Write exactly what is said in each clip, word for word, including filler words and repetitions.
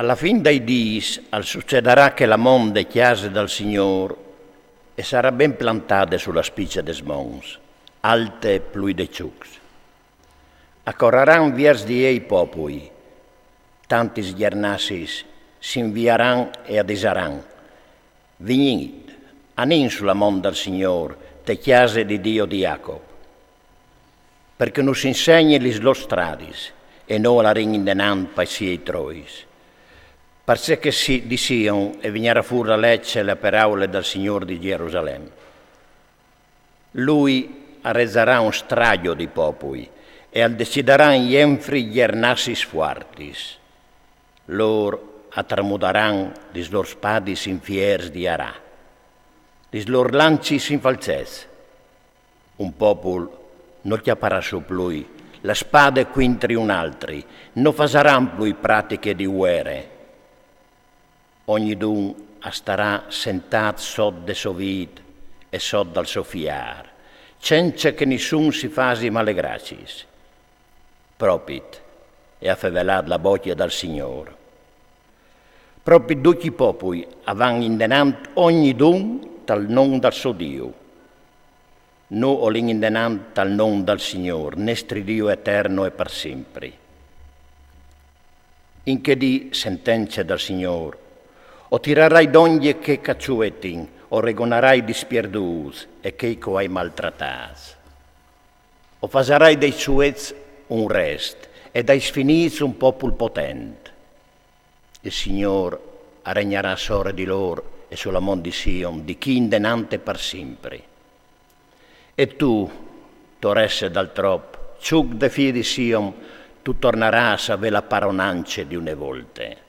A la fin dai dîs al sucedarà che la mont de cjase dal Signôr e sarà ben plantade su la spice des monts, alte plui de çucs. A coraran viers di ei i popui, tantis gjernassis si inviaran e a disaran: Vignît, anìn su la mont dal Signôr, te cjase di Diu di Jacop, perchè nus insegni lis lôr stradis e nô a larìn indenant pai siei trois. Parcè che si, di Sion e vignarà fûr la leç e la peraule dal Signôr di Gjerusalem. Lui a rezarà un strajo di popui e al decidarà in jenfri gjernassis fuartis. Lôr a tramudaran lis lôr spadis in fiers di arà, lis lôr lancis in falcets. Un popul no cjaparà sù plui la spade cuintri un altri, no fasaran plui pratiche di vuere. Ognidun a starà sentât sot de sô vît e sot dal so fiâr, cence che nissun si fasi malegracis. Propit e à fevelât la bocje dal Signôr. Propit ducj i popui a van indenant ognidun tal non dal so Diu. Nô o lin indenant tal non dal Signôr, nestri Diu eterno e par simpri. In chê dì, sentence dal Signôr, o tirarai dongje chei ch'a çuetin, o regonarai i dispierdûts e chei ch'o ai maltratâts. O fasarai dai çuets un rest e dai sfinîts un popul potent. Il Signôr a regnarà sore di lôr e su la mont di Sion, di chi indenant e par simpri. E tu, toresse dal trop, çuc de fie di Sion, tu tornarâs a vê la paronance di une volte,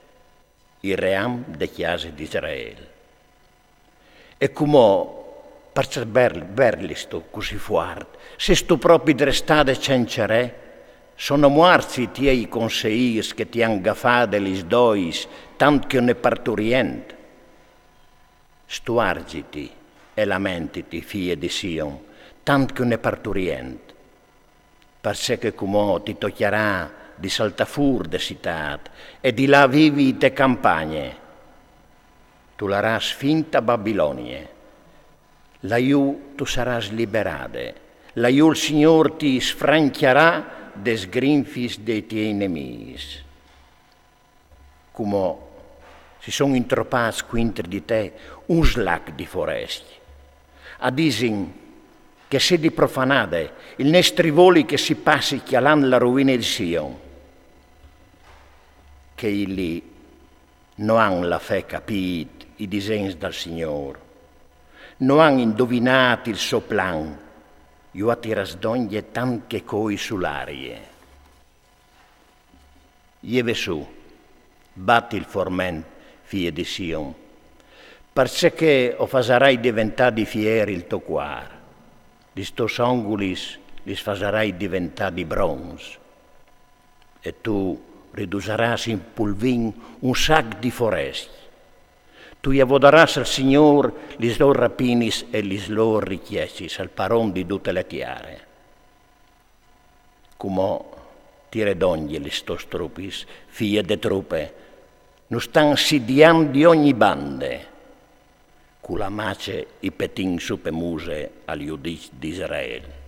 il ream de cjase di Israel. E cumò, parcè berl-, berlistu cussì fuart? Sêstu propit restade cence re? Sono muarts i tiei conseîrs che ti àn gafade lis dois, tant che une parturient? Stuarziti e lamentiti, fie di Sion, tant che une parturient. Parcè che cumò ti tocjarà di saltâ fûr de citât e di lâ a vivi te campagne. Tu larâs fin ta Babilonie. Lajù tu sarâs liberade. Lajù il Signôr ti sfrancjarà des grinfis dai tiei nemîs. Cumò si son intropâts cuintri di te un slac di forescj. A disin che sedi profanade, il nestri voli che si passi cjalant la ruine di Sion. Chei li no àn la fe capît i disens dal Signôr, no àn induvinât il so plan, ju à tirâts dongje tant che coi su l'arie. Jeve sù, bat il forment, fie di Sion, parcè che o fasarai diventâ di fier il to cuar, lis tôs ongulis lis fasarai diventâ di bronz, e tu ridusarâs in pulvin un sac di forescj. Tu i avodarâs al Signôr lis lôr rapinis e lis lôr ricjecis, al paron di dute la tiere. Cumò tire dongje lis tôs trupis, fie de trupe, nus stan sidiant di ogni bande. Cu la mace i petìn su pe muse al judiç di Israel.